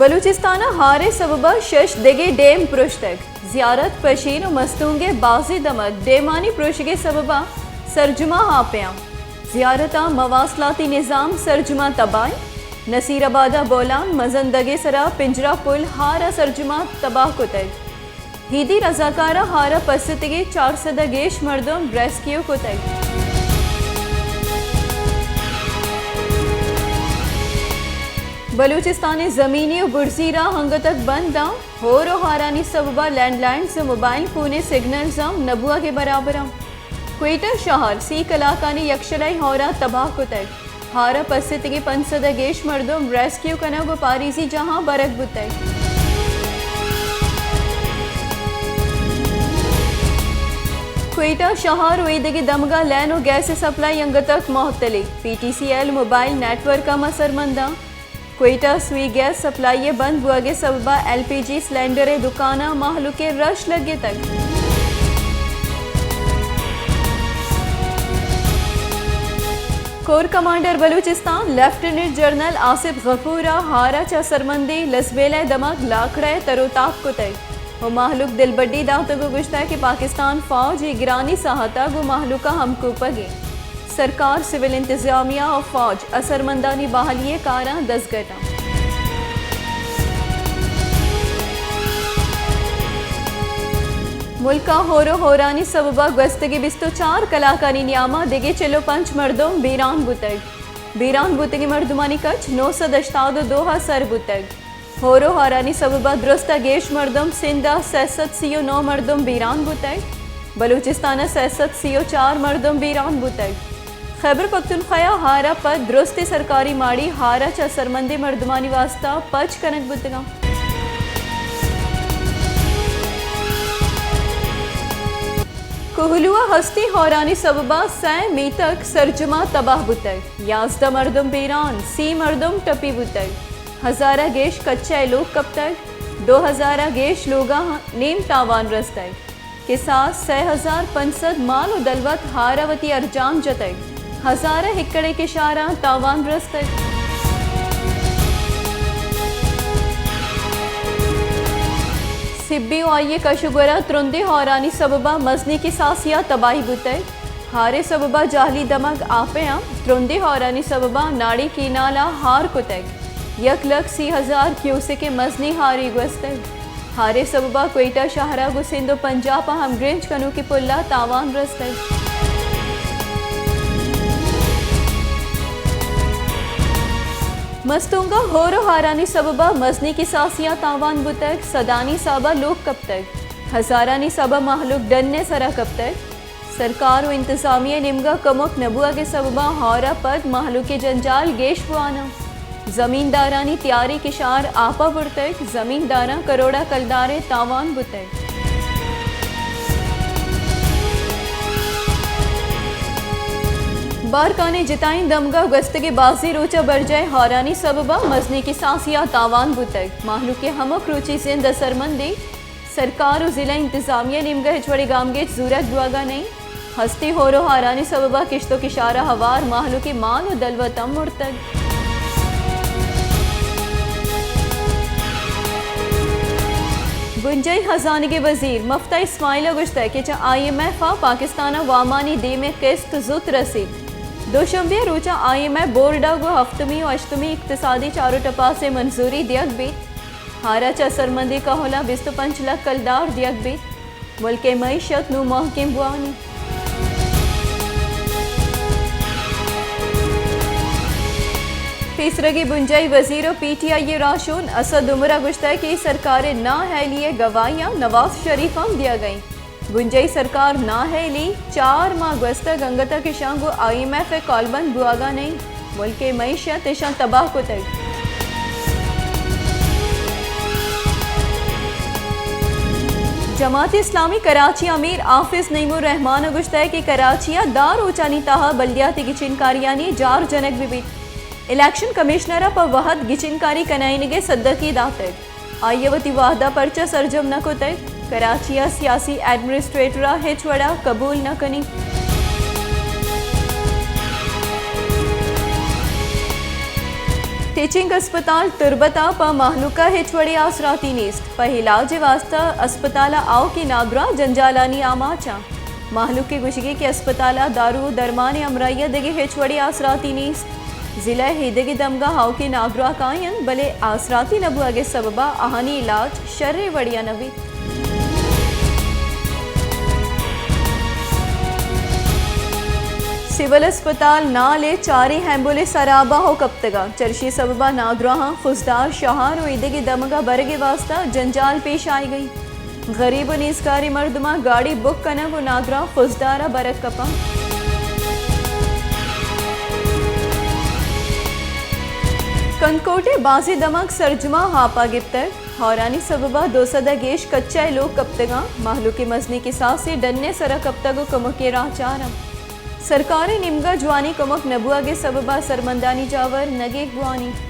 بلوچستان ءَ ہار ءِ سبب ءَ شش دگہ ڈیم پرشتگ۔ زیارت، پشین ءُ مستونگ ءِ بازیں دمگ ڈیمانی پروشگ ءِ سبب ءَ سرجم ءَ آپ ءَ اَنت۔ زیارت ءِ مواصلاتی نظام سرجم ءَ تباہ۔ نصیر آباد ءَ بولان مزن دگ ءِ سرا پنجرہ پل ہار ءَ سرجم ءَ تباہ کتگ۔ ہیدی رضاکاراں ہار ءَ پستگیں چار سد ءَ گیش مردم ریسکیو کتگ۔ بلوچستان ءِ زمینی ءُ برزی راہ انگت بند اَنت۔ ہور ءُ ہارانی سبب ءَ لینڈ لائنز ءُ موبائل فون ءِ سگنلز ہم نہ بوگ ءِ برابر اَنت۔ کوئٹہ شہر سی کلاکانی یکشلئی ہور ءَ تباہ کتگ۔ ہار ءَ پستگیں پنچ سد ءَ گیش مردم ریسکیو کنگ ءُ پاریزی جاہاں برگ بوتگ۔ کوئٹہ شہر ءُ ایدگہ دمگاں لین ءُ گیس ءِ سپلائی انگت معطلی۔ P T C L mobile network ہم اثرمند اَنت۔ کوئٹہ سوئی گیس سپلائی ءِ بند بوگ ءِ سبب ءَ ایل پی جی سلنڈر ءِ دکاناں مہلوک ءِ رش لگتگ۔ Corps commander Balochistan lieutenant general Asif Ghafoor ءَ ہار ءَ چہ سرمندی لسبیلہ ءِ دمگ لاکڑہ ءَ تر ءُ تاب کتگ ءُ مہلوک دلبڈی داتگ ءُ گوشتگ کہ پاکستان فوج اے گرانیں ساہت ءَ گوں مہلوک ءَ ہمکوپگ اِنت۔ سرکار، سول انتظامیہ ءُ فوج اثرمندانی بحالی ءِ کاراں دزگٹ اَنت۔ ملک ءَ ہور ءُ ہورانی سبب ءَ گوستگیں بیست ءُ چار کلاکانی نیام ءَ دگہ چل ءُ پنچ مردم بیران بوتگ۔ بیران بوتگیں مردمانی کچ نو سد ہشتاد ءُ دو ءَ سر بوتگ۔ ہور ءُ ہارانی سبب ءَ درست ءَ گیش مردم سندھ ءَ سئے سد سی ءُ نو مردم بیران بوتگ۔ بلوچستان ءَ سئے سد سی ءُ چار مردم بیران بوتگ۔ خیبر پختونخوا ءَ ہار ءَ پد درستیں سرکاری ماڑی ہار ءَ چہ سرمندیں مردمانی واستہ پچ کنگ بوتگ اَنت۔ کوہلو ءَ ہستیں ہورانی سبب ءَ سئے میتگ سرجم ءَ تباہ بوتگ، یازدہ مردم بیران، سی مردم ٹپی بوتگ، ہزار ءَ گیش کچہ ءِ لوگ کپتگ، دو ہزار ءَ گیش لوگاں نیم تاوان رستگ۔ کساس سئے ہزار پنچ سد مال ءُ دلوت ہار ءَ وتی ارجان جتگ، ہزار ءَ ایکڑ ءِ کشاراں تاوان رستگ۔ سبی ءُ آئی ءِ کش ءُ گور ءَ ترندیں ہورانی سبب ءَ مزنیں کساسے ءَ تباہی بوتگ۔ ہار ءِ سبب ءَ جہلی دمگ آپ ءَ اَنت۔ ترندیں ہورانی سبب ءَ ناڑی کینال ءَ ہار کتگ۔ یک لکھ سی ہزار کیوسک ءِ مزنیں ہارے گوستگ۔ ہار ءِ سبب ءَ کوئٹہ شہر ءَ گوں سندھ ءُ پنجاپ ءَ ہمگرنچ کنوکیں پل ءَ تاوان رستگ۔ مستونگ ءَ ہور ءُ ہارانی سبب ءَ مزنیں کساسے ءَ تاوان بوتگ، سدانی حساب ءَ لوگ کپتگ، ہزارانی حساب ءَ مہلوک ڈن ءِ سر ءَ کپتگ۔ سرکار ءُ انتظامیہ ءِ نیمگ ءَ کمک نہ بوگ ءِ سبب ءَ ہور ءَ پد مہلوک ءِ جنجال گیش بوان اَنت۔ زمیندارانی تیاری کشار آپ ءَ برتگ، زمینداراں کروڑ ءَ کلدار ءِ تاوان بوتگ۔ بارکھان ءِ جتائیں دمگ ءَ گوستگیں بازیں روچ ءَ برجاہ ہارانی سبب ءَ مزنیں کساسے ءَ تاوان بوتگ۔ مہلوک ءِ ہمک روچی زند ءَ سرمندی سرکار ءُ ضلع انتظامیہ ءِ نیمگ ءَ ہچ وڑیں گامگیج زورگ بوگ ءَ نہ اِنت۔ ہستیں ہور ءُ ہارانی سبب ءَ کشت ءُ کشار ءَ ہوار مہلوک ءِ مال ءُ دلوت ہم مرتگ۔ بنجاہی ہزانگ ءِ وزیر مفتاح اسماعیل ءَ گوشتگ کہ چہ آئی ایم ایف ءَ پاکستان ءَ وامانی دیم ءِ قسط زوت رسیت۔ دوشنبے ءِ روچ ءَ آئی ایم ایف بورڈ ءَ گوں ہفتمی ءُ ہشتمی اقتصادی چار ءُ ٹپاس ءِ منظوری دیگ بیت۔ ہار ءَ چہ سرمندی کہول ءَ بیست ءُ پنچ لکھ کلدار دیگ بیت۔ ملک ءِ معیشت نوں مہکم بوان اِنت۔ پیسرگیں بنجاہی وزیر ءُ پی ٹی آئی ءِ راہشون اسد عمر ءَ گوشتگ کہ سرکار ءِ نااہلی ءِ گواہیاں نواز شریف ءَ ہم دیگ ءَ اِنت۔ بنجاہی سرکار نااہلی چار ماہ گوستگ انگت ءَ کہ ایشاں گوں آئی ایم ایف ءِ کالبند بوگ ءَ نہ اِنت، ملک ءِ معیشت ایشاں تباہ کتگ۔ جماعت اسلامی کراچی ءِ امیر حافظ نعیم الرحمان ءَ گوشتگ کہ کراچی ءَ دہ روچانی تہا بلدیاتی گچینکاریانی جار جنگ بہ بیت۔ الیکشن کمشنر ءَ پہ وھد گچینکاری کنائینگ ءِ سدکی داتگ۔ آئی ءَ وتی وھد ءَ پرچا سرجم نہ کتگ؟ کراچی ءَ سیاسی ایڈمنسٹریٹر ءَ ہچ وڑ ءَ قبول نہ کنیت۔ ٹیچنگ اسپتال تربت ءَ پہ مہلوک ءَ ہچ وڑیں آسراتی نیست۔ پہ علاج ءِ واستہ اسپتال ءَ آؤکیں نادراہ جنجالانی آماچ اَنت۔ مہلوک ءِ گوشگ اِنت کہ اسپتال ءَ دارو ءُ درمان ءِ ہمراہی ءَ دگہ ہچ وڑیں آسراتی نیست۔ ضلع ءِ ایدگہ دمگ ءَ آؤکیں نادراہ کاینت، بلے آسراتی نہ بوہگ ءِ سبب ءَ آہانی علاج شریں وڑے ءَ نہ بیت۔ سول اسپتال نال ءِ چاریں ایمبولینس ہراب ءُ کپتگ اَنت۔ چرشی ءِ سبب ءَ نادراہاں خضدار، شہار ءُ ایدگہ دمگ ءَ برگ ءِ واستہ جنجال پیش آیگ ءَ اِنت۔ غریب ءُ نیزگاریں مردماں گاڑی بک کنگ ءُ نادراہ خضدار ءَ برگ کپ اَنت۔ کنکوٹ ءِ بازیں دمگ سرجم ءَ آپ ءَ گپتگ۔ ہورانی سبب ءَ دو سد ءَ گیش کچہ ءِ لوگ کپتگ اَنت۔ مہلوک ءِ مزنیں کساسے ڈن ءِ سر ءَ کپتگ ءُ کمک ءِ راہ چار اَنت۔ سرکار ءِ نیمگ ءَ جوانیں کمک نہ بوہگ ءِ سبب ءَ سرمندانی جاور نگیگ بوان اِنت۔